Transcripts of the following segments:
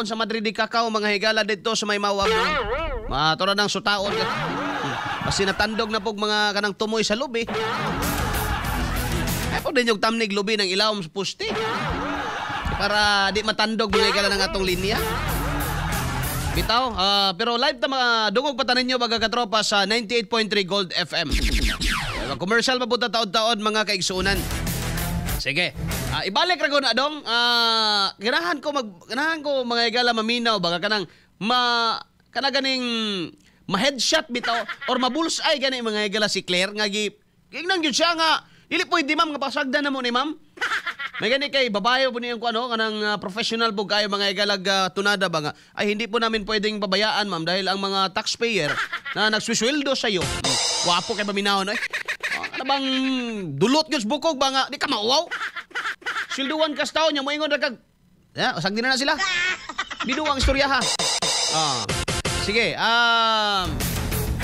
Sa Madrid di Cacao, mga higala, dito sa may Mawag, no? Matura ng sutaon. Basi natandog na pog mga kanang tumoy sa lubi. Ay po din yung tamnig lubi ng ilawom sa puste. Para di matandog, mga higala, ng atong linya. Bitaw, pero live ta, mga dungog pa tanin nyo, mga katropa, sa 98.3 Gold FM. Commercial pa po ta taod-taod, mga kaigsuunan. Sige. Ibalik ra ko na dong. Ganahan ko, mga higala, maminaw baga kanang ma kana ganing ma-headshot bitaw or ma-bullseye gani, mga higala, si Claire nga gi gingnan gyud siya nga dili pwede, ma'am, nga pasagdan na mo ni ma'am. May gani kay babae po niyang ano kanang professional po kayo, mga higala, tunada ba nga ay hindi po namin pwedeng pabayaan, ma'am, dahil ang mga taxpayer na nagsusweldo sa iyo. Wapo kay paminaw no. Eh. Ano bang dulot gyud sa bukog ba nga di ka mauwaw? Swelduan ka sa tao niya moingon ra kag ya, usag din na sila. Bidu ang istorya ha. Sige,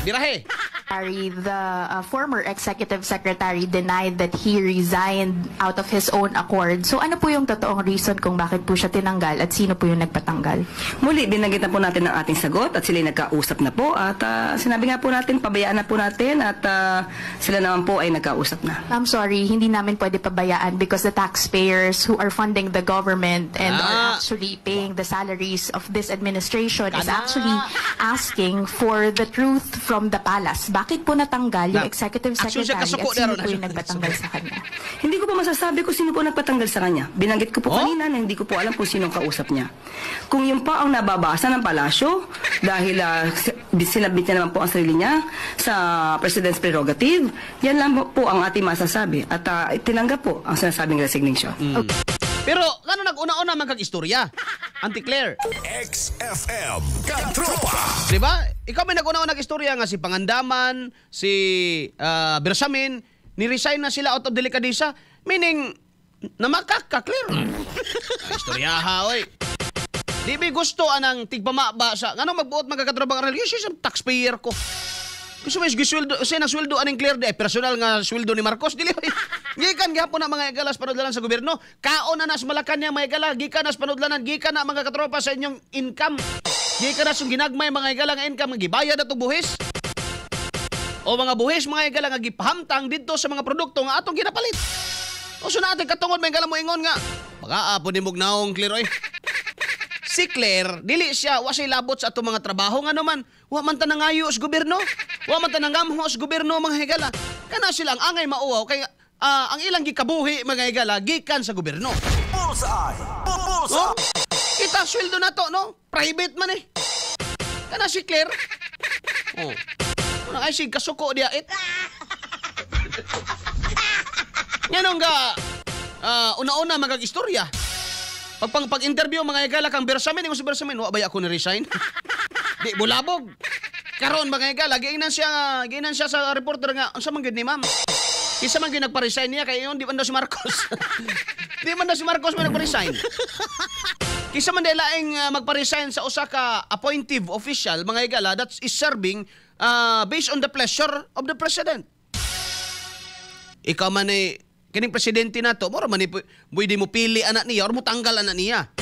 birahe. The former executive secretary denied that he resigned out of his own accord. So ano po yung totoong reason kung bakit po siya tinanggal at sino po yung nagpatanggal? Muli, binanggit na po natin ang ating sagot at sila'y nagkausap na po at sinabi nga po natin, pabayaan na po natin at sila naman po ay nagkausap na. I'm sorry, hindi namin pwede pabayaan because the taxpayers who are funding the government and are actually paying the salaries of this administration is Kana. Actually asking for the truth from the palace. Bakit po natanggal yung Na, executive action siya secretary kasuko at sino na ron. po yung nagpatanggal sa kanya? Hindi ko po masasabi kung sino po nagpatanggal sa kanya. Binanggit ko po Oh? kanina na hindi ko po alam kung sino ang kausap niya. Kung yun po ang nababasa ng palasyo, dahil sinabit niya naman po ang sarili niya sa President's prerogative, yan lang po ang ating masasabi. At tinanggap po ang sinasabing resignation. Pero ngano nag-una-una man kag istorya? Auntie Claire. XFM Katropa. Di ba? Ikaw may nag-una-una istorya nga si Pangandaman, si Bersamin, ni-resign na sila out of delikadesa. Meaning, namakak ka, Claire. Ay, istorya ha, oy. Di ba gusto anang tigpamaba sa ngano magbuot magkakatrobang religious siya taxpayer ko. Gusto mo is siya nang sweldo aning Claire di ay personal nga sweldo ni Marcos dili, oy. Gikan gihapon na, mga higala, sa panudlanan sa gobyerno. Kaon na nas Malacanang, mga higala, gikan nas panudlanan, gikan na, mga katropa, sa inyong income. Gikan na sa ginagmay, mga higala, nga income nga gibayad na buhis. O mga buhis, mga higala, nga gipahamtang didto sa mga produkto nga atong ginapalit. O so natin katungod, mga higala, mo ingon nga baka apo ni mugnaong Claire, oy. Si Claire, dili siya, wa siya labot sa atong mga trabaho nga naman. Wa man ta nangayo sa gobyerno. Wa man ta nangamho sa gobyerno, mga higala. Kana sila ang angay mauwaw kay ang ilang gikabuhi, mga higala, gikan sa gobyerno. Bullseye. Bullseye. No? Kita sweldo na to, no? Private man eh. Kana si Claire. Oh. Una ay sig kasuko diya it. Nganong ga una-una magag-istorya. Pag pang pag-interview, mga higala, kang Bersamin, ingon si Bersamin, "Wa bay ako ni-resign?" Di bulabog. Karon, mga higala, giingnan siya sa reporter nga unsa man gyud ni ma'am? Kinsa man gyud nagpa-resign niya kay ingon di man daw si Marcos. Di man daw si Marcos man nagpa-resign. Kinsa man laing magpa-resign sa usa ka appointive official, mga higala, that is serving based on the pleasure of the president. Ikaw man eh, kining presidente na to, mura man eh, pwede mo pili anak niya or mo tanggal anak niya.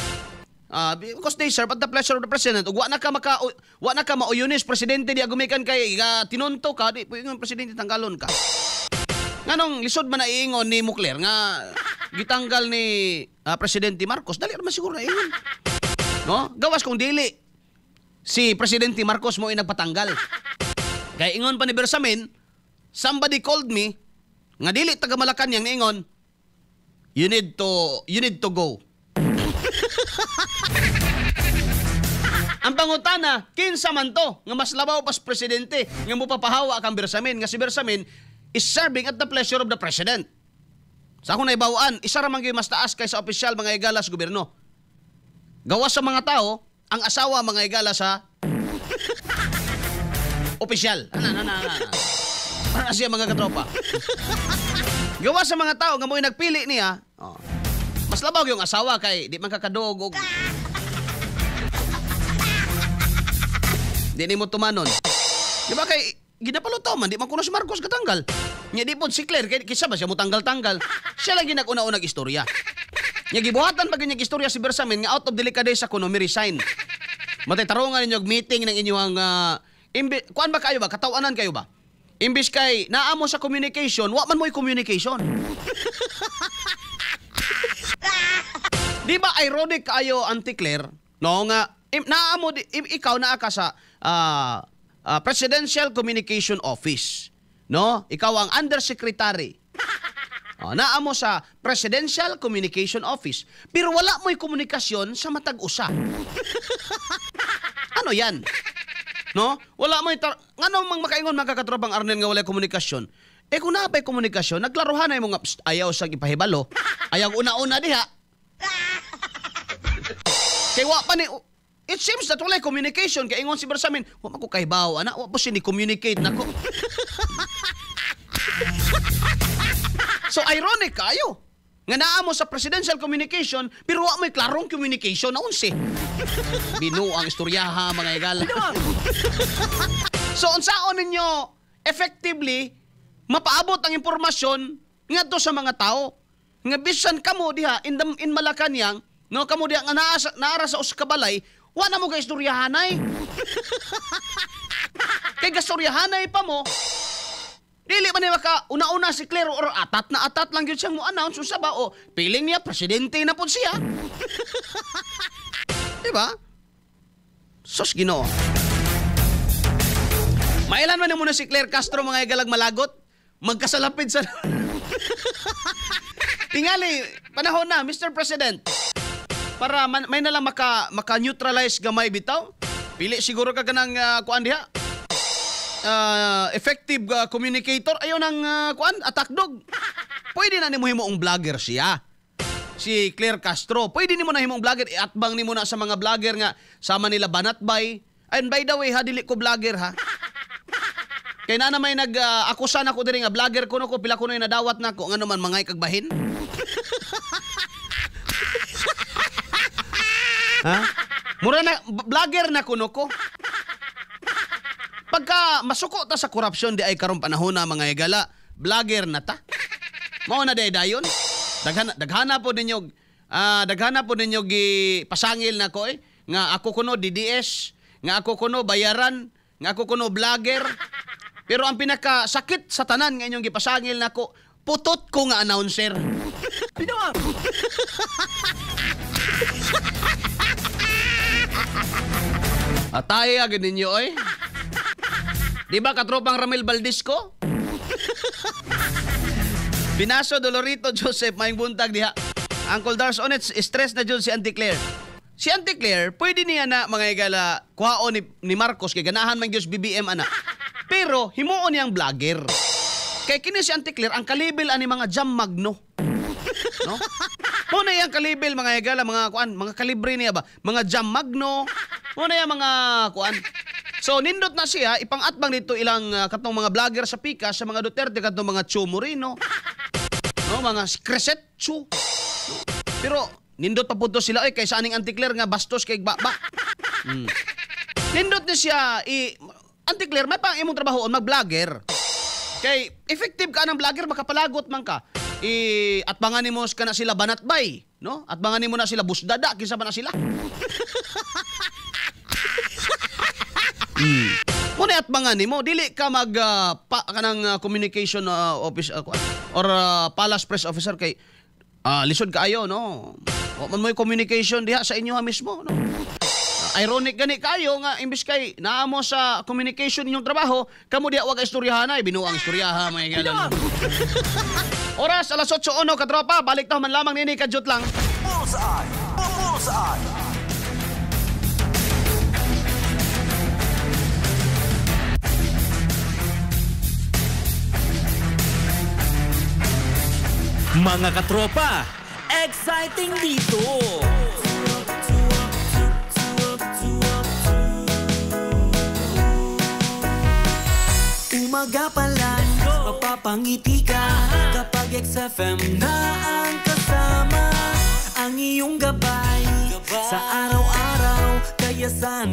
Because they serve at the pleasure of the president. Ug wa na ka mauyunis presidente di gumikan kay tinunto ka, di pwede ng presidente tanggalon ka. Nganong lisod man na iingon ni Mucler nga gitanggal ni Presidente Marcos, dali ra man siguro na ingon. No? Gawas kung dili si Presidente Marcos mo nagpatanggal. Kay ingon pa ni Bersamin, "Somebody called me nga dili taga Malacanang, niingon, 'You need to go.'" Ang pangutana, kinsa man to nga mas labaw pas presidente nga mopapahawa kang Bersamin nga si Bersamin is serving at the pleasure of the president? Sa akong naibawaan, isa ra man gyud mas taas kaysa opisyal, mga higala, sa gobyerno. Gawas sa mga tao, ang asawa, mga higala, sa opisyal. Ana, ana, ana, ana. Para siya, mga katropa. Gawas sa mga tao nga mo'y nagpili niya, oh, mas labaw yung asawa kay di man kakadog og di nimo tumanon. Di ba kay ginapaluto man, di man kuno si Marcos katanggal. Nya di pod si Claire, kay kisa ba siya mo tanggal-tanggal? Siya lagi nag-una-unag istorya. Nya gibuhatan pa gyud niya istorya si Bersamin nga out of delicadeza kuno mi resign. Matay tarungan ninyo og meeting ng inyong kuan ba kayo ba, katawanan kayo ba? Imbis kay naa mo sa communication, wa man mo'y communication. Di ba ironic kayo, Auntie Claire? No nga naa mo ikaw naa ka sa Presidential Communication Office. No? Ikaw ang undersecretary. Oh, naa mo sa Presidential Communication Office. Pero wala mo'y komunikasyon sa matag usa. Ano yan? No? Wala mo'y ngano mang makaingon mga katropang Arnel nga walay komunikasyon? Eh kung naa pa'y komunikasyon, nagklaruhan na mo nga, psst, ayaw sa ipahibalo. Ayaw una-una diha. Kay wa pa ni, it seems that walay communication. Kay ingon si Bersamin, wa man ko kahibaw, ana, wa po siya ni-communicate nako. So ironic kayo nga naa mo sa presidential communication pero wa mo'y klarong communication na unsi. Binuang istoryaha mga higala. So unsaon ninyo effectively mapaabot ang impormasyon ngadto sa mga tao nga bisan kamo diha in Malacañang, no, kamo diha nga naara sa usa ka balay, wa na mo ka istoryahanay. Kay gastoryahanay pa mo. Dili man ni maka una-una si Claire or atat na atat lang gyud siyang mo-announce unsa ba o piling niya presidente na pud siya. Di ba? Sus Ginoo. Mailan man muna si Claire Castro mga igalag malagot, magkasalapid sa tingali panahon na Mr. President para may na lang maka neutralize gamay bitaw. Pili siguro ka kanang kuan diha. Effective communicator ayon ang kuan attack dog. Pwede na nimo himoong vlogger siya. Si Claire Castro, pwede nimo na himoong vlogger, iatbang nimo na sa mga vlogger nga sama nila Banatbay. And by the way ha, dili ko vlogger ha. Kay na may nag-akusa nako diri nga vlogger kuno ko, pila kuno nadawat nako ngano man mangay kag bahin. Ha? Mura na vlogger na kuno ko. Pagka masuko ta sa korupsyon di ay karong panahon na mga higala, vlogger na ta. Mao na di dayon. Daghana po ninyo, daghana po ninyo gipasangil nako nga ako kuno DDS, nga ako kuno bayaran, nga ako kuno vlogger. Pero ang pinakasakit sa tanan nga inyong gipasangil nako, putot ko nga announcer. Atay agad ninyo oy. Di ba katropang Ramil Valdisco? Binaso Dolorito Joseph, maayong buntag diha. Uncle Dars Onets, stress na jud si Auntie Claire. Si Auntie Claire, pwede niya na mga higala kuhaon ni Marcos kay ganahan man gyud BBM ana. Pero himuon niyang vlogger. Kay kini si Auntie Claire ang kalibil ani mga Jam Magno. No? Mo na iyang kalibil mga higala, mga kuan, mga kalibre niya ba? Mga Jam Magno. Mo na iyang mga kuan. So nindot na siya ipang-atbang dito ilang katong mga vlogger sa Pika, sa mga Duterte, katong mga Chu Moreno. No, mga Crescent Chu. No? Pero nindot pa pud to sila oy kaysa aning Auntie Claire nga bastos kay baba. Nindot ni siya Auntie Claire may pang imong trabahoon mag-vlogger. Kay effective ka ng vlogger, makapalagot man ka. Atbangan nimo ka na sila Banatbay, no? Atbangan nimo na sila Busdada, kinsa ba na sila? Muna atbangan nimo, dili ka mag kanang communication office or palace press officer kay lisod kaayo, no? Wa man mo'y communication diha sa inyo ha mismo, no? Ironic gani kayo nga imbis kay naa mo sa communication inyong trabaho, kamo diha wa ka istoryahan ay binuang istoryaha mga higala. Oras alas 8:01 katropa, balik ta man lamang nini kadyot lang. Bullseye. Bullseye. Mga katropa, exciting dito! Umaga pa lang, mapapangiti ka kapag XFM na ang kasama. Ang iyong gabay sa araw-araw, kaya sana